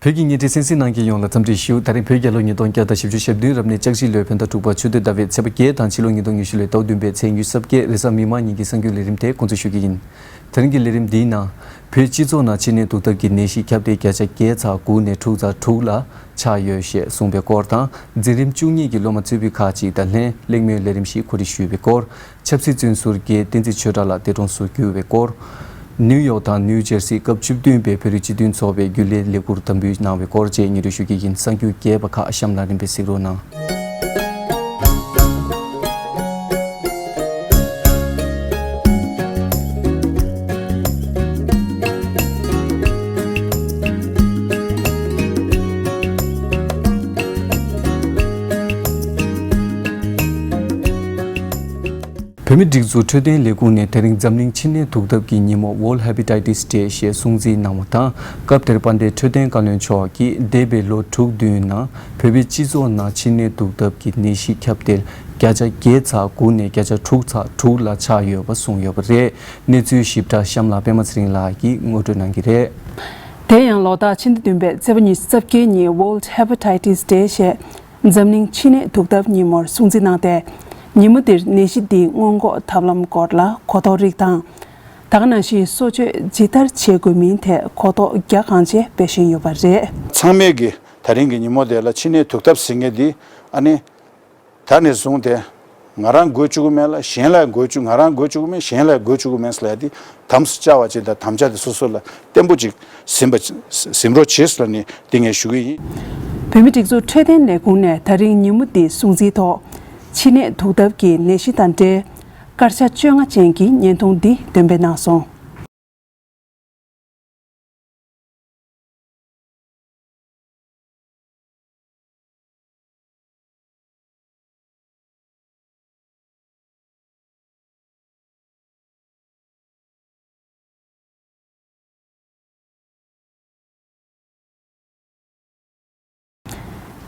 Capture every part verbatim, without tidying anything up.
བོད་ཀྱི་བརྙན་འཕྲིན་གསན་གཟིགས་གནང་མཁན་ཡོངས་ལ་འཚམས་འདྲི་ཞུ། ད་རིང་བོད་རྒྱལ་ལོ་ཉིས་སྟོང་བརྒྱ་དང་བཞི་བཅུ་ཞེ་བདུན་རབ་གནས་ལྕགས་བཞི་ལོའི་བོད་ཟླ་དྲུག་པ་ཆུ་སྟོད་ཟླ་བའི་ཚེས་པ་བརྒྱད་དང་ཕྱི་ལོ་ཉིས་སྟོང་ཉི་ཤུ་ལོའི་ཟླ་བ་བདུན་པའི་ཚེས་ཉི་ཤུ་རྩ་བརྒྱད་རེས་གཟའ་མིག་དམར་ཉིན་གྱི་གསར་འགྱུར་ལས་རིམ་དེ་འགོ་འཛུགས་ཞུ་གི་ཡིན། དེ་རིང་གི་ལས་རིམ་འདིའི་ནང་། བོད་སྤྱི་ཚོགས་ནང་ཕྱི་ནད་གདུག་རྟགས་ཀྱི་ནད་གཞི་ཁྱབ་གདལ་བརྒྱ་ཆ་བརྒྱད་ཚེག་དགུ་ནས་དྲུག་ཚེག་དྲུག་ལ་ཆགས་ཡོད་ཞེས་གསུངས་པའི་སྐོར་དང་། འཛིན་རིམ་བཅུ་གཉིས་ཀྱི་སློབ་མ་གཙོས་པའི་ཁག་ཅིག་དང་ལྷན་གླེང་མོལ་ལས་རིམ་ཞིག་གོ་སྒྲིག་ཞུས་པའི་སྐོར། ཆབ་སྲིད་བཙོན་ཟུར་བརྒྱད་བསྟན་འཛིན་ཆོས་གྲགས་ལགས་འདས་གྲོངས་སུ་གྱུར་བའི་སྐོར། ནིའུ་ཡོག་དང་ནིའུ་ཇར་སིའི་སྐབས་བཅུ་བདུན་པའི་བོད་རིགས་སྤྱི་མཐུན་ཚོགས་པའི་རྒྱུན་ལས་ལས་འཁུར་དམ་འབུལ་གནང་བའི་སྐོར་བཅས་སྙན་སྒྲོན་ཞུ་གི་ཡིན། གསར་འགྱུར་རྒྱས་པ་ཁག་གཤམ་ལ་རིམ་པས་གཟིགས་རོགས་གནང་། བོད་མིའི་སྒྲིག་འཛུགས་འཕྲོད་བསྟེན་ལས་ཁུངས་ནས་དེ་རིང་འཛམ་གླིང་ཕྱི་ནད་གདུག་རྟགས་ཀྱི་ཉིན་མོ་World Hepatitis Day ཞེས་སྲུང་བརྩི་གནང་བ་དང་། སྐབས་དེར་དཔལ་ལྡན་འཕྲོད་བསྟེན་བཀའ་བློན་མཆོག་གིས་འདས་པའི་ལོ་དྲུག་བདུན་ནང་བོད་པའི་སྤྱི་ཚོགས་ནང་ཕྱི་ནད་གདུག་རྟགས་ཀྱི་ནད་གཞི་ཁྱབ་གདལ་བརྒྱ་ཆ་བརྒྱད་ཚེག་དགུ་ནས་བརྒྱ་ཆ་དྲུག་ཚེག་དྲུག་ལ་ཆགས་ཡོད་པ་གསུངས་ཡོད་པ་རེད། གནས་ཚུལ་ཞིབ་ཕྲ་གཤམ་ལ་པད་མ་ཚེ་རིང་ལགས་ཀྱིས་ངོ་སྤྲོད་གནང་གི་རེད། དེ་ཡང་ལོ་རྟག་ཕྱི་ཟླ་བདུན་པའི་ཚེས་པ་ཉི་ཤུ་རྩ་བརྒྱད་ཉིན་World Hepatitis Day ཞེས་འཛམ་གླིང་ཕྱི་ནད་གདུག་རྟགས་ཉིན་མོར་སྲུང་བརྩི་གནང་སྟེ། ཉིན་མོ་འདིར་ནད་གཞི་འདིའི་སྔོན་འགོག་ཐབས་ལམ་སྐོར་ལ་གོ་རྟོགས་རིགས་དང་། ད་ག་ནང་བཞིན་གསོ་བཅོས་ཇི་ལྟར་བྱེད་དགོས་མིན་ཐད་གོ་རྟོགས་རྒྱ་གང་ཆེ་སྤེལ་བཞིན་ཡོད་པ་རེད། ཚང་མས་ཀྱི་ད་རིང་གི་ཉིན་མོ་དེ་ལ་ཕྱི་ནད་གདུག་རྟགས་ཟེར་མཁན་འདི་ཨ་ནི། ད་ནས་བཟུང་སྟེ། ང་རང་འགོས་བཅུག་གི་མེད་ལ་གཞན་ལ་འགོས་བཅུག་ང་རང་འགོས་བཅུག་གི་མེད་གཞན་ལ་འགོས་བཅུག་གི་མེད་ཟེར་ཡ་དེ་དམ་སུ་བཅའ་བ་ཅིག་དང་དམ་བཅའ་དེ་སོ་སོ་ལ་བརྟན་པོ་ཅིག་ཟིན་པ་ཟིན་རོགས་བྱེད་ཟེར་ནས་དེ་ངས་ཞུ་གི་ཡིན། བོད་མིའི་སྒྲིག་འཛུགས་འཕྲོད་བསྟེན་ལས་ཁུངས་ནས་ད་རིང་ཉིན་མོ་འདིའི་སྲུང་བརྩིའི་ཐོག་ཕྱི་ནད་གདུག་རྟགས་ཀྱི་ནད་གཞི་དང་འབྲེལ་སྐར་ཆ་བཅོ་ལྔ་ཅན་གྱི་བརྙན་ཐུང་འདི་འདོན་སྤེལ་གནང་སོང་།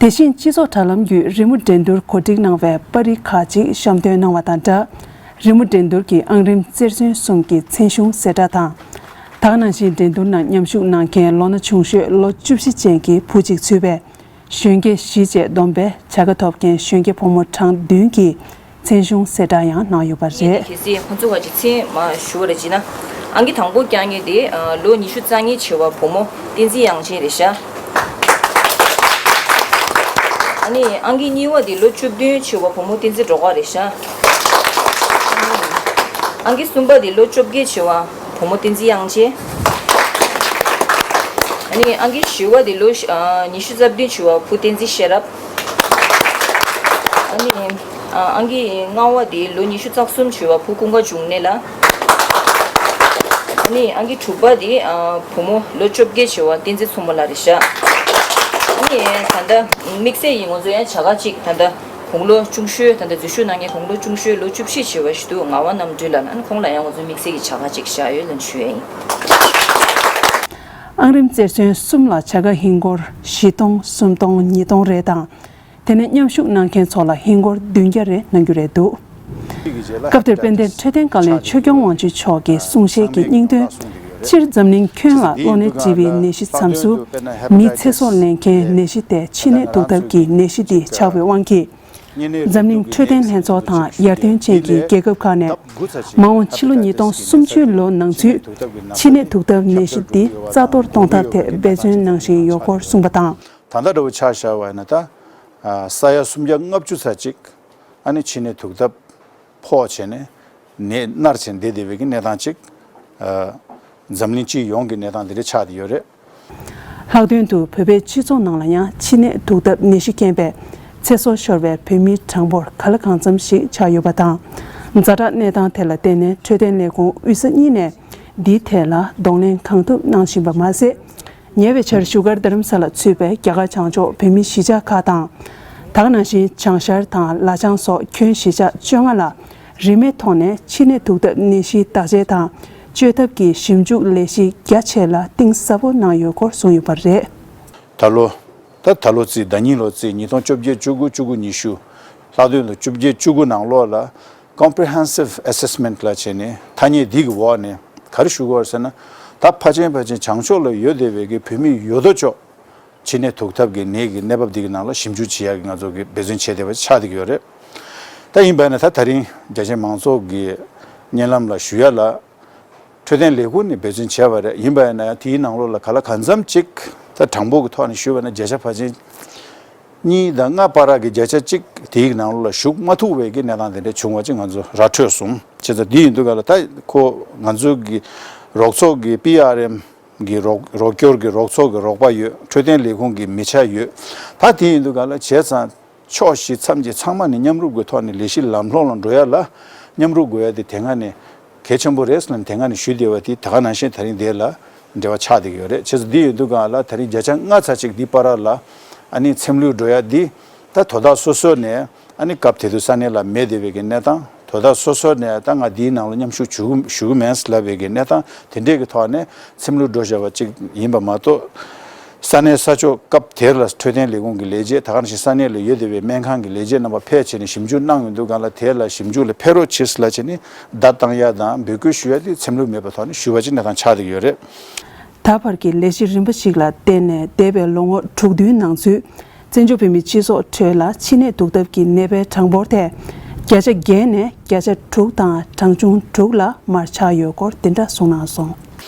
དེ་བཞིན་སྤྱི་ཚོགས་དྲ་ལམ་བརྒྱུད་རི་མོ་འགྲན་བསྡུར་གོ་སྒྲིག་གནང་བའི་པར་རིས་ཁག་ཅིག་བཤམས་སྟོན་གནང་བ་དང་སྦྲགས། རི་མོ་འགྲན་བསྡུར་གྱི་ཨང་རིམ་རྩེར་སོན་གསུམ་གྱི་མཚན་གཞུང་གསལ་བསྒྲགས་དང་། ད་ག་ནང་བཞིན་འགྲན་བསྡུར་ནང་མཉམ་ཞུགས་གནང་མཁན་ལོ་ན་ཆུང་ཤོས་ལོ་བཅུ་བཞི་ཅན་གྱི་བུ་གཅིག་ཚུད་པའི་གཞོན་སྐྱེས་བཞི་བཅས་བསྡོམས་པའི་བྱ་དགའ་ཐོབ་མཁན་གཞོན་སྐྱེས་ཕོ་མོ་གྲངས་བདུན་གྱི་མཚན་གཞུང་གསལ་བསྒྲགས་ཡང་གནང་ཡོད་པ་རེད། གལ་སྲིད་ཁོང་ཚོ་བ་ཅིག་མཚན་མ་ཞུ་བ་རེད་བྱས་ན། ཨང་ཀི་དང་པོ་རྐྱང་ངེས་དེ་ལོ་ཉི་ཤུ་རྩ་གཉིས་བྱེ་བ་བུ་མོ་བསྟན་འཛིན་དབྱངས་ཅན་རེད་ཤག་ཨ་ནི་ཨང་ཀི་གཉིས་པ་དེ་ལོ་བཅུ་བདུན་བྱེ་བ་བུ་མོ་བསྟན་འཛིན་སྒྲོལ་དཀར་རེད་ཤག་ཨང་ཀི་གསུམ་པ་དེ་ལོ་བཅོ་བརྒྱད་བྱེ་བ་བུ་མོ་བསྟན་འཛིན་དབྱངས་ཅན། ཨ་ནི་ཨང་ཀི་བཞི་པ་དེ་ལོ་ཉི་ཤུ་རྩ་བདུན་བྱེ་བ་བུ་བསྟན་འཛིན་ཤེས་རབ། ཨ་ནི་ཨང་ཀི་ལྔ་པ་དེ་ལོ་ཉི་ཤུ་རྩ་གསུམ་བྱེ་བ་བུ་ཀུན་དགའ་འབྱུང་གནས་ལགས། ཨ་ནི་ཨང་ཀི་དྲུག་པ་དེ་བུ་མོ་ལོ་བཅོ་བརྒྱད་བྱེ་བ་བསྟན་འཛིན་མཚོ་མོ་ལགས་རེད་ཤག་ཨ་ནི་ད་ལྟ་དམིགས་བསལ་ཡིན་ང་ཚོ་ཡང་བྱ་དགའ་གཅིག་ད་ལྟ་དགུང་ལོ་ཆུང་ཤོས་ད་ལྟ་འཛུལ་ཞུགས་གནང་མཁན་དགུང་ལོ་ཆུང་ཤོས་ལོ་བཅུ་བཞི་བྱེ་བ་ཞིག་འདུག་ངག་དབང་རྣམ་གྲོལ་ལགས་ལ་ཨ་ནི་ཁོང་ལ་ཡང་ང་ཚོ་དམིགས་བསལ་གྱི་བྱ་དགའ་གཅིག་བཞག་ཡོད་ལབ་ཞུ་ཡ་ཡིན། ཨང་རིམ་རྩེར་སོན་གསུམ་ལ་བྱ་དགའ་ཧིན་སྒོར་བཞི་སྟོང་། སུམ་སྟོང་། ཉིས་སྟོང་རེ་དང་། དེ་ནས་མཉམ་ཞུགས་གནང་མཁན་ཚོ་ལ་ཧིན་སྒོར་བདུན་བརྒྱ་རེ་གནང་རྒྱུ་རེད་འདུག་སྐབས་དེར་དཔལ་ལྡན་འཕྲོད་བསྟེན་བཀའ་བློན་ཆོས་སྐྱོང་དབང་ཕྱུག་མཆོག་གིས་གསུང་བཤད་ཀྱི་སྙིང་དོན། སྤྱིར་འཛམ་གླིང་ཁྱོན་ལ་གློ་ནད་ལྕི་བའི་ནད་གཞི་མཚམས་སུ་མིའི་ཚེ་སྲོག་ལེན་མཁན་ནད་གཞི་སྟེ་ཕྱི་ནད་གདུག་རྟགས་ཀྱི་ནད་གཞི་འདི་ཆགས་པའི་དབང་གིས། འཛམ་གླིང་འཕྲོད་བསྟེན་ལྷན་ཚོགས་དང་ཡར་ཐོན་ཅན་གྱི་རྒྱལ་ཁབ་ཁག་ནས་མ་འོངས་ཕྱི་ལོ་ཉིས་སྟོང་སུམ་ཅུ་ལོ་ནང་ཚུད་ཕྱི་ནད་གདུག་རྟགས་ནད་གཞི་འདི་རྩ་གཏོར་གཏོང་ཐབས་ཐད་འབད་བརྩོན་གནང་བཞིན་ཡོད་སྐོར་གསུངས་པ་དང་། ད་ལྟ་འདྲ་བོ་ཆ་བཞག་པ་ཡིན་ན་ད། ས་ཡ་སུམ་བརྒྱ་ལྔ་བཅུ་ཙམ་ཅིག་ཨ་ནི་ཕྱི་ནད་གདུག་རྟགས་ཕོག་བྱས་ནས་ནད་མནར་བྱས་བསྡད་བསྡད་པའི་གི་གནས་སྟངས་ཅིག་འཛམ་གླིང་སྤྱི་ཡོངས་ཀྱི་གནས་སྟངས་འདི་འདྲ་ཆགས་བསྡད་ཡོད་རེད། ལྷག་དོན་དུ་བོད་པའི་སྤྱི་ཚོགས་ནང་ལ་ཡང་ཕྱི་ནད་གདུག་རྟགས་ནད་གཞི་རྐྱེན་པས་ཚེ་སྲོག་ཤོར་བའི་བོད་མིའི་གྲངས་འབོར་ག་ལ་གང་འཚམ་ཞིག་ཆགས་ཡོད་པ་དང་། ཛ་དྲག་གནས་སྟངས་དེ་ལ་བརྟེན་ནས་འཕྲོད་བསྟེན་ལས་ཁུངས་དབུས་ས་གཉིས་ནས་འདིའི་ཐད་ལ་གདོང་ལེན་གང་ཐུབ་གནང་བཞིན་པ་མ་ཟད། ཉེ་བའི་ཆར་བཞུགས་སྒར་རྡ་རམ་ས་ལ་ཚུད་པའི་རྒྱ་གར་བྱང་ཕྱོགས་བོད་མིའི་གཞིས་ཆགས་ཁག་དང་། ད་ག་ནང་བཞིན་བྱང་ཤར་དང་ལ་བྱང་སོགས་ཁྱོན་གཞིས་ཆགས་བཅོ་ལྔ་ལ་རིན་མེད་ཐོག་ནས་ཕྱི་ནད་གདུག་རྟགས་ནད་གཞིའི་བརྟག་དཔྱད་དང་བཅོས་ཐབས་ཀྱི་ཞིབ་འཇུག་ལས་གཞི་རྒྱ་ཆེ་ལ་གཏིང་ཟབ་པོ་གནང་ཡོད་སྐོར་གསུངས་ཡོད་པ་རེད། ད་ལོ། ད་ད་ལོ་རྩིས་ཟླ་ཉིན་ལོ་རྩིས་ཉིས་སྟོང་བཅོ་བརྒྱད་བཅུ་དགུ་བཅུ་དགུ་ཉི་ཤུ། ལྷག་དོན་དུ་བཅོ་བརྒྱད་བཅུ་དགུ་ནང་ལོགས་ལ་Comprehensive Assessment ལ་བྱས་ནས་ཐ་སྙད་འདི་གི་འོག་ནས་ག་རེ་ཞུ་དགོས་རེད་ཟེར་ན། ད་ཕལ་ཆེར་ཕལ་ཆེར་བྱང་ཕྱོགས་ལ་ཡོད་བསྡད་པའི་གི་བོད་མི་ཡོད་དོ་ཅོག་ཕྱི་ནད་ཐུག་ཐབས་ཀྱི་ནད་ཀྱི་གནས་བབ་འདི་གི་ནང་ལ་ཞིབ་འཇུག་བྱེད་ཡག་གི་ང་ཚོ་གི་འབད་བརྩོན་བྱས་བསྡད་པ་ཆགས་བསྡད་ཀྱི་ཡོད་རེད། ད་ཡིན་པ་ཡིན་ན་ད་ད་རིང་རྒྱ་ཆེ་མང་ཚོགས་ཀྱི་སྙན་ལམ་ལ་ཞུ་ཡ་ལ། འཕྲོད་བསྟེན་ལས་ཁུངས་ནས་འབད་བརྩོན་བྱས་པ་རེད། ཡིན་པ་ཡིན་ན་ཡང་དེའི་ནང་ལོགས་ལ་ག་ལ་གང་འཚམ་ཅིག་ད་གྲངས་འབོར་གྱི་ཐོག་ནས་ཞུས་པ་ན་བརྒྱ་ཆ་ཕལ་ཆེར་གཉིས་དང་ལྔ་བར་གྱི་བརྒྱ་ཆ་གཅིག་དེའི་ནང་ལོགས་ལ་ཞུགས་མ་ཐུབ་པའི་གི་གནས་སྟངས་དེ་འདྲ་བྱུང་བ་ཅིག་ང་ཚོ་ར་འཕྲོད་སོང་། བྱས་ཙང་འདི་ཡིན་དུས་ག་ལ་ད་ཁོ་ང་ཚོ་གི་རོགས་ཚོགས་ཀྱི་པི་ཨར་ཨེམ་གི་རོགས་རོགས་སྐྱོར་གྱི་རོགས་ཚོགས་ཀྱི་རོགས་པ་ཡོད། འཕྲོད་བསྟེན་ལས་ཁུངས་ཀྱི་མི་ཆ་ཡོད། ད་དེ་ཡིན་དུས་ག་ལ་བྱས་ཙང་། ཕྱོགས་བཞི་མཚམས་བརྒྱད་ཚང་མ་ནས་མཉམ་རུབ་ཀྱི་ཐོག་ནས་ལས་གཞི་ལམ་ལྷོང་ལ་འགྲོ་ཡ་ལ་མཉམ་རུབ་དགོས་ཡ་དེ་དེ་སྔ་ནས་གལ་ཆེན་པོ་རེད་ཟེར་ནས་དེ་སྔ་ནས་ཞུས་བསྡད་པ་དེ་ད་ག་ནང་བཞིན་ད་རིང་དེ་ལ་འབྲེལ་བ་ཆགས་བསྡད་ཀྱི་ཡོད་རེད། བྱས་ཙང་འདི་ཡོད་དུས་གང་ལ་ད་རིང་བརྒྱ་ཆ་ལྔ་ཚར་གཅིག་འདི་བར་ལ་ཨ་ནི་ཚེམ་ལུས་འགྲོ་ཡ་འདི་ད་དོ་བདག་སོ་སོ་ནས་ཨ་ནི་སྐབས་དེ་དུས་ས་གནས་ལ་མེད་བསྡད་པའི་གི་གནས་སྟངས། དོ་བདག་སོ་སོ་ནས་ད་ང་འདིའི་ནང་ལ་མཉམ་ཞུགས་ཞུ་ཞུ་གི་མེད་ལབ་པའི་གི་གནས་སྟངས་དེ་འདྲས་ཀྱི་ཐོག་ནས་ཚེམ་ལུས་འགྲོ་བཞག་པ་གཅིག་ཡིན་པ་མ་གཏོགས། ས་གནས་ས་ཕྱོགས་སྐབས་དེར་ལ་འཕྲོད་བསྟེན་ལས་ཁུངས་ཀྱི་ལས་བྱེད་ད་ག་ནང་བཞིན་ས་གནས་ལ་ཡོད་བསྡད་པའི་སྨན་ཁང་གི་ལས་བྱེད་རྣམ་པ་ཕེབས་བྱས་ནས་ཞིབ་འཇུག་གནང་ཡོང་དུས་གང་ལ་དེ་ལ་ཞིབ་འཇུག་ལ་ཕེབས་རོགས་བྱེད་ལབ་བྱས་ནས་བརྡ་བཏང་ཡ་དང་འབོད་སྐུལ་ཞུ་ཡ་དེ་ཚེམ་ལུས་མེད་པ་ཐོག་ནས་ཞུ་བ་ཅིག་གནས་སྟངས་ཆགས་བསྡད་ཀྱི་ཡོད་རེད། ད་བར་གྱི་ལས་གཞི་རིམ་པ་ཞིག་ལ་བརྟེན་ནས་འདས་པའི་ལོ་ངོ་དྲུག་བདུན་ནང་ཚུད། བཙན་བྱོལ་བོད་མིའི་སྤྱི་ཚོགས་ཁྲོད་ལ་ཕྱི་ནད་འདུག་ཐབས་ཀྱི་ནད་པའི་གྲངས་འབོར་དེ་བརྒྱ་ཆ་བརྒྱད་ནས་བརྒྱ་ཆ་དྲུག་དང་གྲངས་ཆུང་དྲུག་ལ་མར་ཆག་ཡོད་སྐོར་འདི་འདྲ་གསུངས་གནང་སོང་།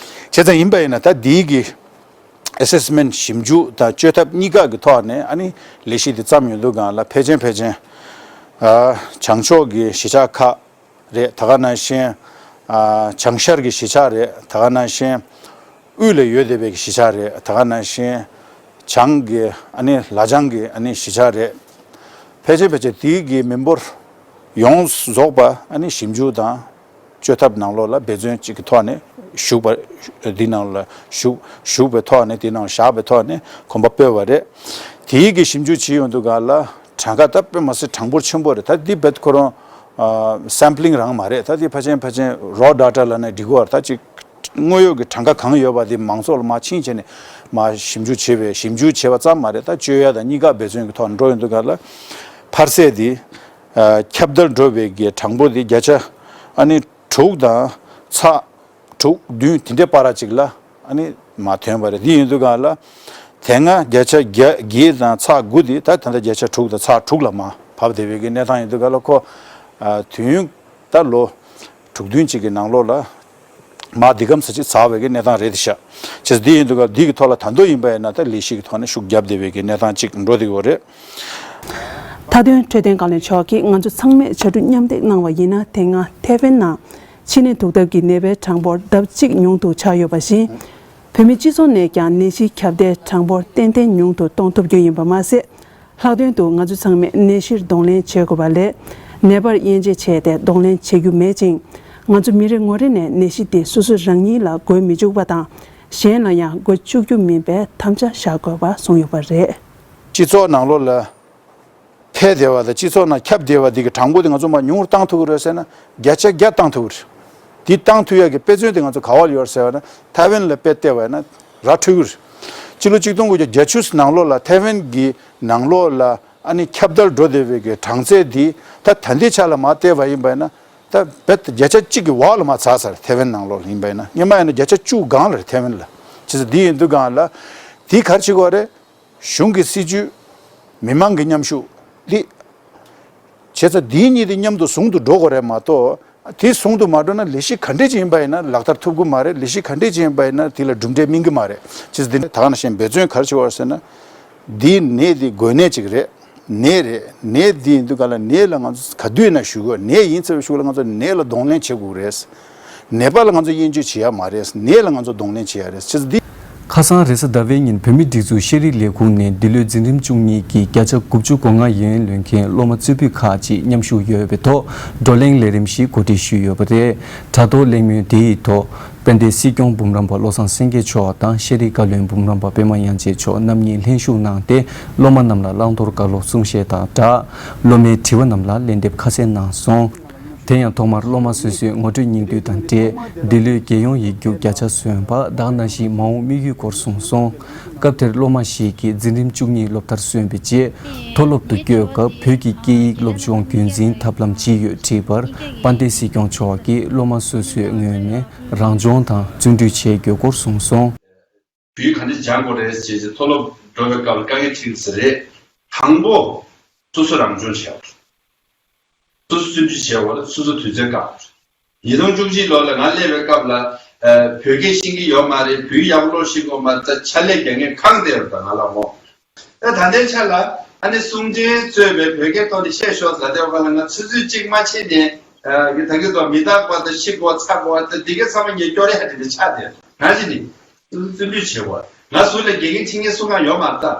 བྱས་ཙང་ཡིན་པ་ཡིན་ན་ད་འདིའི་གི་ཨེ་སེ་སི་མེན་ཊི་ཞིབ་འཇུག་དང་བཅོས་ཐབས་གཉིས་ཀ་གི་ཐོག་ནས་ཨ་ནི་ལས་གཞི་འདི་བརྩམས་ཡོང་དུས་གང་ལ་ཕལ་ཆེར་ཕལ་ཆེར་ཨ་བྱང་ཕྱོགས་ཀྱི་གཞིས་ཆགས་ཁག་རེད། ད་ག་ནང་བཞིན་ཨ་བྱང་ཤར་གྱི་གཞིས་ཆགས་རེད། ད་ག་ནང་བཞིན་དབུས་ལ་ཡོད་བསྡད་པའི་གཞིས་ཆགས་རེད། ད་ག་ནང་བཞིན་བྱང་གི་ཨ་ནི་ལ་བྱང་གི་ཨ་ནི་གཞིས་ཆགས་རེད། ཕལ་ཆེར་ཕལ་ཆེར་དེའི་གི་མི་འབོར་ཡོངས་རྫོགས་པ་ཨ་ནི་ཞིབ་འཇུག་དང་བཅོས་ཐབས་ནང་ལོགས་ལ་འབད་བརྩོན་གཅིག་གི་ཐོག་ནས་ཞུགས་པ་འདི་ནང་ལ་ཞུགས་ཞུགས་པའི་ཐོག་ནས་དེ་ནང་བཞག་པའི་ཐོག་ནས་གོམ་པ་སྤོས་པ་རེད། དེའི་གི་ཞིབ་འཇུག་བྱེད་ཡོང་དུས་ག་ལ་གྲངས་ཀ་ད་དཔེ་མ་སྲིད་གྲངས་འབོར་ཆེན་པོ་རེད། ད་འདི་རྦད་ཁོ་རང་སེམ་པི་ལིང་རང་མ་རེད། ད་འདི་ཕལ་ཆེར་ཕལ་ཆེར་རོ་ཌེ་ཊ་ལབ་ན་འགྲིག་གི་རེད། ད་ཅིག་དངོས་ཡོད་ཀྱི་གྲངས་ཀ་གང་ཡོད་པ་དེ་མང་ཚོགས་ལ་མར་ཕྱིན་བྱས་ནས་མར་ཞིབ་འཇུག་བྱས་པའི་ཞིབ་འཇུག་བྱས་པ་ཙམ་མ་རེད། ད་བཅོས་ཡ་དང་གཉིས་ཀ་འབད་བརྩོན་གྱི་ཐོག་ནས་འགྲོ་ཡོང་དུས་ག་ལ་འཕར་ཚད་དེ་ཨ་ཁྱབ་བརྡལ་འགྲོ་བའི་གི་གྲངས་འབོར་དེ་བརྒྱ་ཆ་ཨ་ནི་དྲུག་དང་ཚེག་དྲུག་བདུན་དེ་འདྲའི་བར་ཅིག་ལ་ཨ་ནི་མར་ཐོན་པ་རེད། དེ་ཡིན་དུས་ག་ལ་དེ་སྔ་བརྒྱ་ཆ་བརྒྱད་དང་ཚེག་དགུ་དེ་ད་ད་ལྟ་བརྒྱ་ཆ་དྲུག་དང་ཚེག་དྲུག་ལ་མར་བབས་བསྡད་པའི་གི་གནས་སྟངས་ཡིན་དུས་ག་ལ་ཁོ་ཨ་དུས་ཡུན་ད་ལོ་དྲུག་བདུན་ཅིག་གི་ནང་ལོགས་ལ་མར་འདི་གམ་ས་ཅིག་ཚར་བའི་གི་གནས་སྟངས་རེད་ཤག་བྱས་ཙང་འདི་ཡིན་དུས་ག་འདི་གི་ཐོག་ལ་ད་དུང་ཡིན་པ་ཡིན་ན་ད་ལས་གཞི་གི་ཐོག་ནས་ཤུགས་བརྒྱབ་བསྡད་པའི་གི་གནས་སྟངས་ཅིག་འགྲོ་བསྡད་ཡོད་རེད། མཐའ་དོན་འཕྲོད་བསྟེན་བཀའ་བློན་མཆོག་གིས་ང་ཚོ་ཚང་མས་ཕྱར་གྲུ་མཉམ་འདེགས་གནང་བ་ཡིན་ན་དེ་སྔ་ཐེ་ཝན་ནང་ཕྱི་ནད་འདུག་ཐབས་ཀྱི་ནད་པའི་གྲངས་འབོར་ལྡབ་གཅིག་ཉུང་དུ་ཆག་ཡོད་པ་བཞིན། བོད་མིའི་སྤྱི་ཚོགས་ནས་ཀྱང་ནད་གཞི་ཁྱབ་གདལ་གྲངས་འབོར་ཏན་ཏན་ཉུང་དུ་གཏོང་ཐུབ་རྒྱུ་ཡིན་པ་མ་ཟད། ལྷག་དོན་དུ་ང་ཚོ་ཚང་མས་ནད་གཞིར་གདོང་ལེན་བྱེད་དགོས་པ་ལས། ནད་པར་དབྱེ་འབྱེད་བྱས་ཏེ་གདོང་ལེན་བྱེད་རྒྱུ་མེད་ཅིང་། ང་ཚོ་མི་རེ་ངོ་རེ་ནས་ནད་གཞི་དེ་སོ་སོ་རང་ཉིད་ལ་འགོས་མི་བཅུག་པ་དང་། གཞན་ལ་ཡང་འགོས་བཅུག་རྒྱུ་མིན་པའི་དམ་བཅའ་བཞག་དགོས་པ་གསུངས་ཡོད་པ་རེད། སྤྱི་ཚོགས་ནང་ལོགས་ལ་འཕེལ་བསྡད་པ་དང་སྤྱི་ཚོགས་ནང་ཁྱབ་བསྡད་པ་འདི་གི་གྲངས་འབོར་དེ་ང་ཚོ་མར་ཉུང་རུ་བཏང་ཐུབ་ཀྱི་རེད་ཟེར་ན་བརྒྱ་ཆ་བརྒྱ་བཏང་ཐུབ་ཀྱི་རེད། དེ་བཏང་ཐུབ་ཡག་གི་དཔེ་མཚོན་དེ་ང་ཚོ་ག་བ་ལ་ཡོད་རེད་ཟེར་བ་ན་ཐའེ་ཝན་ལ་དཔེ་བལྟས་པ་ཡིན་ན་ར་འཕྲོད་ཀྱི་རེད། སྤྱི་ལོ་གཅིག་སྟོང་དགུ་བརྒྱ་བརྒྱད་ཅུ་ནང་ལོགས་ལ་ཐའེ་ཝན་གྱི་ནང་ལོགས་ལ་ཨ་ནི་ཁྱབ་གདལ་འགྲོ་བསྡད་པའི་གི་གྲངས་ཚད་འདི་ད་ད་ལྟའི་ཆ་ལ་མར་བལྟས་པ་ཡིན་པ་ཡིན་ན་ད་རྦད་དེ་བརྒྱ་ཆ་གཅིག་གི་འོག་ལ་མར་ཚར་ཚར་ཐའེ་ཝན་ནང་ལོགས་ལ་ཡིན་པ་ཡིན་ན་སྔོན་མ་ཡིན་ན་བརྒྱ་ཆ་བཅུ་སྒང་ལ་རེད་ཐའེ་ཝན་ལ། བྱས་ཙང་འདི་ཡིན་དུས་སྒང་ལ་དེ་ག་རེ་བྱེད་དགོས་རེད། གཞུང་གི་སྲིད་ཇུས། མི་མང་གི་མཉམ་ཞུགས་འདི། བྱས་ཙང་འདི་གཉིས་དེ་མཉམ་དུ་ཟུང་དུ་འགྲོ་དགོས་རེད་མ་གཏོགས། དེ་ཟུང་དུ་མ་འགྲོ་ན་ལས་གཞི་ག་འདྲས་ཅིག་ཡིན་པ་ཡིན་ན་ལག་བསྟར་ཐུབ་ཀྱི་མ་རེད། ལས་གཞི་ག་འདྲས་ཅིག་ཡིན་པ་ཡིན་ན་དེ་ལ་གྲུབ་འབྲས་སྨིན་གྱི་མ་རེད། བྱས་ཙང་འདི་ནི་ད་ག་ནང་བཞིན་འབད་བརྩོན་ག་རེ་བྱེད་དགོས་རེད་ཟེར་ན། འདི་ནད་འདི་འགོས་ནད་ཅིག་རེད། ནད་རེད། ནད་འདི་ཡིན་དུས་ག་ལ་ནད་ལ་ང་ཚོ་ག་དུས་ན་ཞུ་དགོས། ནད་ཡིན་ཚར་བའི་གཞུག་ལ་ང་ཚོ་ནད་ལ་གདོང་ལེན་བྱེད་དགོས་རེད། ནད་པ་ལ་ང་ཚོ་དབྱེ་འབྱེད་བྱེད་ཡ་མ་རེད། ནད་ལ་ང་ཚོ་གདོང་ལེན་བྱེད་ཡ་རེད། བྱས་ཙང་འདི། ཁ་སང་རེས་གཟའ་ཟླ་བའི་ཉིན་བོད་མིའི་སྒྲིག་འཛུགས་ཤེས་རིག་ལས་ཁུངས་ནས་འདི་ལོའི་འཛིན་རིམ་བཅུ་གཉིས་ཀྱི་བརྒྱ་ཆ་དགུ་བཅུ་གོ་ལྔ་ཡན་ལོན་མཁན་སློབ་མ་རྩེ་ཕུད་ཁག་ཅིག་མཉམ་ཞུགས་ཡོད་པའི་ཐོག་བགྲོ་གླེང་ལས་རིམ་ཞིག་གོ་སྒྲིག་ཞུས་ཡོད་པ་རེད། དྲ་ཐོག་གླེང་མོལ་དེའི་ཐོག་དཔལ་ལྡན་སྲིད་སྐྱོང་འབུམ་རམས་པ་བློ་བཟང་སེང་གེ་མཆོག་དང་ཤེས་རིག་བཀའ་བློན་འབུམ་རམས་པ་པད་མ་དབྱངས་ཅན་མཆོག་རྣམ་གཉིས་ལྷན་ཞུགས་གནང་སྟེ། སློབ་མ་རྣམས་ལ་བླང་དོར་བཀའ་སློབ་གསུང་བཤད་དང་སྦྲགས། སློབ་མའི་དྲི་བ་རྣམས་ལ་ལན་འདེབས་ཁ་གསལ་གནང་སོང་། དེ་ཡང་ཐོག་མར་སློབ་མ་སོ་སོའི་ངོ་སྤྲོད་སྙིང་བསྡུས་དང་འབྲེལ། འདི་ལོའི་རྒྱལ་ཡོངས་ཡིག་རྒྱུགས་བརྒྱ་ཆ་སོན་པ་དག་ནང་བཞིན་མ་འོངས་དམིགས་ཡུལ་སྐོར་གསུངས་སོང་། སྐབས་དེར་སློབ་མ་ཞིག་གིས་འཛིན་རིམ་བཅུ་གཉིས་སློབ་མཐར་སོན་པའི་རྗེས། མཐོ་སློབ་ཏུ་བསྐྱོད་སྐབས་བོད་ཀྱི་སྐད་ཡིག་སློབ་སྦྱོང་རྒྱུན་འཛིན་ཐབས་ལམ་ཇི་ཡོད་དྲིས་པར། དཔལ་ལྡན་སྲིད་སྐྱོང་མཆོག་གིས་སློབ་མ་སོ་སོའི་ངོས་ནས་རང་སྦྱོང་དང་བརྩོན་འགྲུས་བྱེད་དགོས་སྐོར་གསུངས་སོང་། བོད་ཡིག་ག་འདྲ་སྦྱང་དགོས་རེད་ཅེས་མཐོ་སློབ་ འགྲོ་བའི་སྐབས་ལ་དཀའ་ངལ་འཕྲད་ཀྱི་རེད། དང་པོ། སོ་སོ་རང་སྦྱོང་བྱས་པ་རེད། སོ་སོ་བརྩོན་འགྲུས་བྱས་པ་ལ་སོ་སོ་དུས་ཚོད་བཀག་པ་རེད། ཉིས་སྟོང་བཅུ་གཅིག་ལོ་ལ་ང་སླེབས་པའི་སྐབས་ལ་ཨ་བོད་སྐད་ཤེས་ཀྱི་ཡོད་མ་རེད། བོད་ཡིག་ཡག་པོ་ཀློག་ཤེས་ཀྱི་ཡོད་མ་རེད། ད་ཕྱག་ལས་རྒྱག་མཁན་གང་བསྡད་ཡོད་ད་ང་ལ་འོ། ད་ད་ལྟའི་ཆ་ལ་ཨ་ནི་གསུང་འཕྲིན་གཙོས་པའི་བོད་སྐད་ཐོག་ནས་བཤད་ཤོག་ཟེར་དེ་བ་ལ་ང་ཆུ་ཚོད་གཅིག་མ་ཕྱིན་ནས་ཨ་ད་གི་ཐོག་མི་རྟག་པ་དང་ཤི་དགོས་ཚ་དགོས་ད་འདི་གའི་ཚང་མ་ངས་སྐྱོར་ཡ་དེ་འདྲ་ཆགས་བསྡད་ཡོད། ང་ཅི་ནི་སོ་སོ་བརྩོན་འགྲུས་བྱེད་དགོས། ང་ཟུར་ལ་དགེ་རྒན་ཁྲིད་མཁན་སུ་གང་ཡོད་མ་རེད་ད།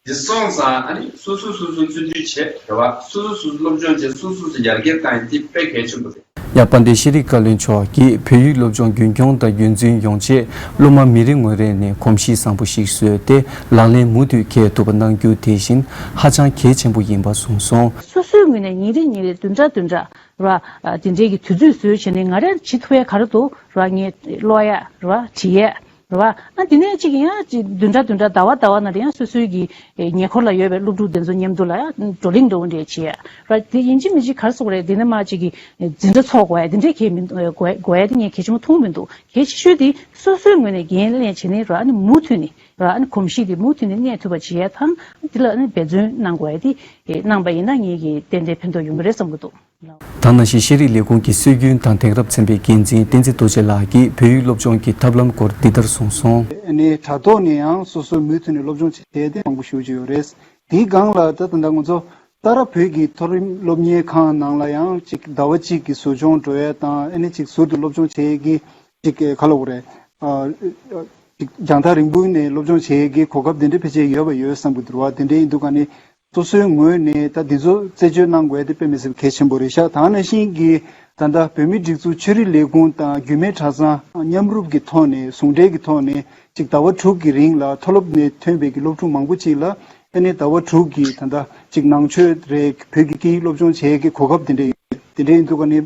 འདི་སོང་ཙང་ཨ་ནི་སོ་སོ་སོ་སོ་བརྩོན་འགྲུས་བྱེད་རེད་བ། སོ་སོ་སོ་སོ་སློབ་སྦྱོང་བྱེད། སོ་སོ་སོ་ཡར་རྒྱས་བཏང་ཡིན་འདི་དཔེ་གལ་ཆེན་པོ་རེད། ཡ། དཔལ་ལྡན་ཤེས་རིག་བཀའ་བློན་མཆོག་གིས་བོད་ཡིག་སློབ་སྦྱོང་རྒྱུན་འཁྱོངས་དང་རྒྱུན་འཛིན་ཡོང་ཆེད་སློབ་མ་མི་རེ་ངོ་རེ་ནས་གོམས་གཤིས་བཟང་པོ་ཞིག་བཟོས་ཏེ་ལག་ལེན་མུ་མཐུད་འཁེལ་ཐུབ་པ་གནང་རྒྱུ་དེ་བཞིན་ཧ་ཅང་གལ་ཆེན་པོ་ཡིན་པ་གསུངས་སོང་། སོ་སོའི་ངོས་ནས་ཉིན་རེ་ཉིན་རེ་བདུན་ཕྲག་བདུན་ཕྲག་ར་དེ་འདྲའི་གི་དུས་ཚོད་བཟོས་བྱས་ནས་ང་རང་བྱེད་ཐུབ་ཡ་ག་རེ་འདུག་ར། ངས་ཀློག་ཡ་ར་བྲིས་ཡ། རེད་བ། ཨ་དེ་ནས་གཅིག་ཡང་གཅིག་བདུན་ཕྲག་བདུན་ཕྲག་ཟླ་བ་ཟླ་བ་ནང་དུ་ཡང་སོ་སོའི་གི་ཉེ་འཁོར་ལ་ཡོད་པའི་སློབ་ཕྲུག་དེ་ཚོ་མཉམ་དུ་ལ་ཡང་བགྲོ་གླེང་འདྲ་བོ་འདྲ་བྱེད་ཡ། རེད་དེ་ཡིན་གཅིག་མིན་གཅིག་ག་རེ་ཟེར་དགོས་རེད། དེ་ནས་མ་གཅིག་གི་འཛིན་གྲྭ་ཚོགས་དགོས་ཡ་དེ་འདྲའི་གལ་མི་འདུག་དགོས་དགོས་ཡ་དེ་ངས་གལ་ཆེན་པོ་མཐོང་མི་འདུག་གལ་ཆེ་ཤོས་དེ་སོ་སོའི་ངོས་ནས་འགན་ལེན་བྱས་ནས་རེད་ཨ་ནི་མུ་མཐུད་ནས་རེད་ཨ་ནི་གོམས་གཤིས་དེ་མུ་མཐུད་ནས་གནས་ཐུབ་པ་བྱེད་ཡ་དང་དེ་ལ་ཨ་ནི་འབད་བརྩོན་གནང་དགོས་ཡ་དེ་གནང་པ་ཡིན་ན་ངེད་ཀྱི་ཏན་ཏན་ཕན་ཐོགས་ཡོང་གི་རེད་བསམ་གྱི་འདུག་ད་ནང་བཞིན་ཤེས་རིག་ལས་ཁུངས་ཀྱི་སྲོལ་རྒྱུན་དང་དེང་རབས་ཚན་པའི་འགན་འཛིན་བསྟན་འཛིན་རྡོ་རྗེ་ལགས་ཀྱིས་བོད་ཡིག་སློབ་སྦྱོང་གི་ཐབས་ལམ་སྐོར་འདི་ལྟར་གསུངས་སོང་། ཨ་ནི་དྲ་ཐོག་ནས་ཡང་སོ་སོའི་མུ་མཐུད་ནས་སློབ་སྦྱོང་བྱས་ཏེ་མང་པོ་ཞེ་པོ་ཅིག་ཡོད་རེད། དེའི་སྒང་ལ་ད་ད་ལྟ་ང་ཚོ་ཏཱ་ར་བོད་ཀྱི་མཐོ་རིམ་སློབ་གཉེར་ཁང་ནང་ལ་ཡང་ཅིག་ཟླ་བ་གཅིག་གི་ཟུར་སྦྱོང་འགྲོ་ཡས་དང་ཨ་ནི་ཅིག་ཟུར་དུ་སློབ་སྦྱོང་བྱེད་ཡས་ཀྱི་ཅིག་ག་ལབ་དགོས་རེད། ཨ་ཅིག་རྒྱང་ཐག་རིང་པོ་ནས་སློབ་སྦྱོང་བྱེད་ཡས་ཀྱི་གོ་སྐབས་དེ་འདྲ་ཕལ་ཆེར་ཡོད་པ་ཡོད་བསམ་གྱི་འདུག་བ། དེ་འདྲ་ཡིན་དུས་ཀ་ནི། སོ་སོའི་ངོས་ནས་ད་འདི་ཚོ་རྩད་གཅོད་གནང་དགོས་དེ་དཔེ་མི་སྲིད་པ་གལ་ཆེན་པོ་རེད་ཤག་ད་ནང་བཞིན་གྱི་ད་ལྟ་བོད་མིའི་སྒྲིག་འཛུགས་ཆོས་རིག་ལས་ཁུངས་དང་རྒྱུད་སྨད་གྲྭ་ཚང་མཉམ་རུབ་ཀྱི་ཐོག་ནས་ཟུང་འབྲེལ་གྱི་ཐོག་ནས་ཅིག་ཟླ་བ་དྲུག་གི་རིང་ལ་མཐོ་སློབ་ནས་ཐོན་པའི་གི་སློབ་ཕྲུག་མང་པོ་ཅིག་ལ་ཨ་ནི་ཟླ་བ་དྲུག་གི་ད་ལྟ་ཅིག་ནང་ཆོས་རེད་བོད་ཀྱི་སྐད་ཡིག་སློབ་སྦྱོང་བྱེད་ཀྱི་གོ་སྐབས་དེ་འདྲ་ཡོད། དེ་འདྲ་ཡིན་དུས་ཀ་ནི།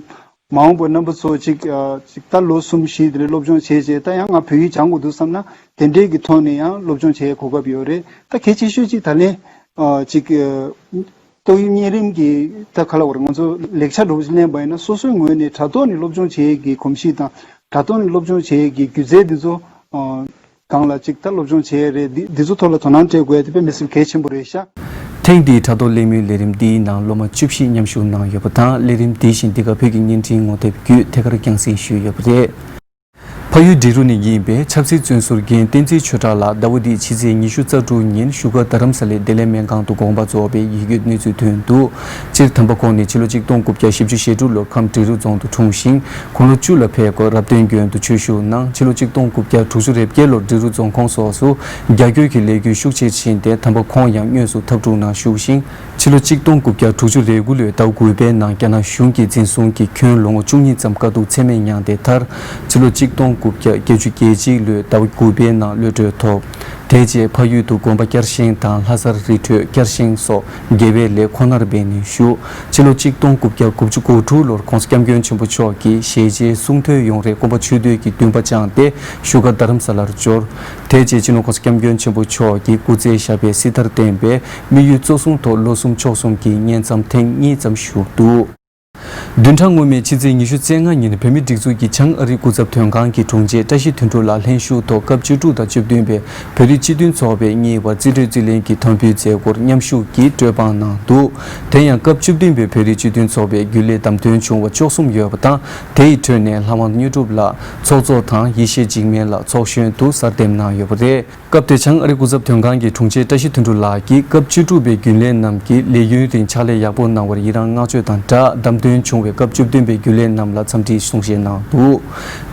མ་འོངས་པར་རྣམ་པ་ཚོ་གཅིག་ཨ་གཅིག་ད་ལོ་གསུམ་བཞི་དེ་འདྲ་སློབ་སྦྱོང་བྱས་རྗེས་ད་ཡང་ང་བོད་ཡིག་སྦྱང་དགོས་འདུག་བསམ་ན་དེ་འདྲའི་གི་ཐོག་ནས་ཡང་སློབ་སྦྱོང་བྱེད་གོ་སྐབས་ཡོད་རེད། ད་གལ་ཆེ་ཤོས་གཅིག་ད་ལན་ཨ་གཅིག་ཨ་ཏོག་དབྱིབས་གཉན་རིམས་ཀྱི་ད་ག་ལ་བར་ང་ཚོ་ལེགས་ཆ་འདྲ་བོ་ཞིག་ལེན་པ་ཡིན་ན་སོ་སོའི་ངོས་ནས་དྲ་ཐོག་ནས་སློབ་སྦྱོང་བྱེད་ཀྱི་གོམས་གཤིས་དང་དྲ་ཐོག་ནས་སློབ་སྦྱོང་བྱེད་ཀྱི་སྒྱུ་རྩལ་འདི་ཚོ་ཨ། སྒང་ལ་ཅིག་ད་སློབ་སྦྱོང་བྱས་རེད། འདི་འདི་ཚོ་ཐོག་ལ་དོ་སྣང་སྤྲད་དགོས་ཡ་དེ་དཔེ་མི་སྲིད་གལ་ཆེན་པོ་རེད་ཤག་ཐེངས་འདིའི་དྲ་ཐོག་གླེང་མོལ་ལས་རིམ་འདིའི་ནང་སློབ་མ་བཅུ་བཞི་མཉམ་ཞུགས་གནང་ཡོད་པ་དང་ལས་རིམ་འདི་བཞིན་འདི་ག་བོད་ཀྱི་བརྙན་འཕྲིན་ངོ་དེབ་བརྒྱུད་ཐད་ཀར་རྒྱང་སྲིང་ཞུས་ཡོད་པ་རེད། ཕ་ཡུལ་འབྲི་རུ་ནས་ཡིན་པའི་ཆབ་སྲིད་བཙོན་ཟུར་རྒན་བསྟན་འཛིན་ཆོས་གྲགས་ལགས་ཟླ་བ་འདིའི་ཕྱི་ཚེས་ཉི་ཤུ་རྩ་དྲུག་ཉིན་བཞུགས་སྒར་རྡ་རམ་ས་ལའི་བདེ་ལེགས་སྨན་ཁང་དུ་དགོངས་པ་རྫོགས་པའི་ཡིད་སྐྱོའི་གནས་ཚུལ་ཐོན་འདུག་སྤྱིར་དམ་པ་ཁོང་ནི་ཕྱི་ལོ་གཅིག་སྟོང་དགུ་བརྒྱ་བཞི་བཅུ་ཞེ་དྲུག་ལོར་ཁམས་འབྲི་རུ་རྫོང་དུ་འཁྲུངས་ཤིང་། དགུང་ལོ་བཅུ་ལ་ཕེབས་སྐབས་རབ་བརྟན་དགོན་དུ་ཆོས་ཞུགས་གནང་། ཕྱི་ལོ་གཅིག་སྟོང་དགུ་བརྒྱ་དྲུག་ཅུ་རེ་བརྒྱད་ལོར་འབྲི་རུ་རྫོང་ཁོངས་སོགས་སུ་རྒྱ་སྐྱོར་གྱི་ལས་འགུལ་ཤུགས་ཆེར་ཕྱིན་ཏེ་དམ་པ་ཁོང་ཡང་དངོས་སུ་འཐབ་འཁྲུག་ནང་ཞུགས་ཤིང་། ཕྱི་ལོ་གཅིག་སྟོང་དགུ་བརྒྱ་དྲུག་ཅུ་རེ་དགུ་ལོའི་ཟླ་བ་དགུ་པའི་ནང་རྒྱ་ནག་གཞུང་གིས་འཛིན་བཟུང་གིས་ཁྱོན་ལོ་ངོ་བཅུ་གཉིས་ཙམ་དཀའ་སྡུག་ཚད་མེད་མྱངས་ཏེ་མཐར། ཕྱི་ལོ་གཅིག་སྟོང་དགུ་བརྒྱ་བརྒྱད་ཅུ་གྱ་གཅིག་ལོའི་ཟླ་བ་དགུ་པའི་ནང་གློད་གྲོལ་ཐོབ། དེ་རྗེས་ཕ་ཡུལ་དུ་དགོན་པ་བསྐྱར་བཞེངས་དང་ལྷ་སར་རི་ཁྲོད་བསྐྱར་བཞེངས་སོགས་དགེ་བའི་ལས་ཁོ་ནར་འབད་ནས་བཞུགས། ཕྱི་ལོ་གཅིག་སྟོང་དགུ་བརྒྱ་དགུ་བཅུ་གོ་དྲུག་ལོར་༸གོང་ས་༸སྐྱབས་མགོན་ཆེན་པོ་མཆོག་གིས་ཞལ་མཇལ་གསུང་ཐོས་ཡོང་རེ་སྐོམ་པ་ཆུ་འདོད་ཀྱི་འདུན་པ་བཅངས་ཏེ་བཞུགས་སྒར་རྡ་རམ་ས་ལར་འབྱོར། དེ་རྗེས་སྤྱི་ནོར་༸གོང་ས་༸སྐྱབས་མགོན་ཆེན་པོ་མཆོག་གིས་སྐུ་ཚེ་ཞབས་པད་སྲིད་མཐར་བརྟན་པའི་དམིགས་ཡུལ་གཙོ་བཟུང་ཐོག་ལོ་གསུམ་ཕྱོགས་གསུམ་གྱི་བསྙེན་མཚམས་ཐེངས་གཉིས་ཙམ་བཞུགས་འདུག་བདུན་ཕྲག་སྔོན་མའི་ཕྱི་ཚེས་ཉི་ཤུ་རྩ་ལྔ་ཉིན་བོད་མིའི་སྒྲིག་འཛུགས་ཀྱི་བྱང་ཨ་རིའི་སྐུ་ཚབ་དོན་ཁང་གི་དྲུང་ཆེ་བཀྲ་ཤིས་དོན་གྲུབ་ལགས་ལྷན་ཞུགས་ཐོག་སྐབས་བཅུ་དྲུག་དང་བཅུ་བདུན་པའི་བོད་རིགས་སྤྱི་མཐུན་ཚོགས་པའི་གཉིས་བར་རྩིས་སྤྲོད་རྩིས་ལེན་གྱི་དམ་འབུལ་མཛད་སྒོར་མཉམ་ཞུགས་ཀྱིས་སྤྲོད་དཔང་གནང་འདུག་དེ་ཡང་སྐབས་བཅུ་བདུན་པའི་བོད་རིགས་སྤྱི་མཐུན་ཚོགས་པའི་རྒྱུན་ལས་བདམས་ཐོན་བྱུང་བ་བཅུ་གསུམ་ཡོད་པ་དང་དེ་ཡི་ཁྲོད་ནས་ལྷ་དབང་དངོས་གྲུབ་ལགས་ཚོགས་གཙོ་དང་ཡེ་ཤེས་འཇིགས་མེད་ལགས་ཚོགས་གཞོན་དུ་གསར་འདེམས་གནང་ཡོད་པ་རེད། སྐབས་དེར་བྱང་ཨ་རི་སྐུ་ཚབ་དོན་ཁང་གི་དྲུང་ཆེ་བཀྲ་ཤིས་དོན་གྲུབ་ལགས་ཀྱིས་སྐབས་བཅུ་དྲུག་པའི་རྒྱུན་ལས་རྣམས་ཀྱིས་ལས་ཡུན་རིང་ཕྱག་ལས་ཡག་པོ་གནང་བར་ཡི་རང་བསྔགས་བརྗོད་དང་སྦྲགས་བདམས་ཐོན་བྱུང་བའི་སྐབས་བཅུ་བདུན་པའི་རྒྱུན་ལས་རྣམས་ལ་འཚམས་འདྲིའི་གསུང་བཤད་གནང་འདུག་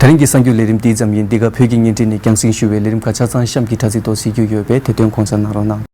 དེ་རིང་གི་གསར་འགྱུར་ལས་རིམ་འདི་ཙམ་ཡིན། འདི་ག་བོད་ཀྱི་བརྙན་འཕྲིན་ནས་རྒྱང་སྲིང་ཞུ་བའི་ལས་རིམ་ཁག་ཆ་ཚང་གཤམ་གྱི་དྲ་ཚིགས་ཐོག་གཟིགས་རྒྱུ་ཡོད་པས་དེ་དོན་དགོངས་འཇགས་གནང་རོགས་གནང་།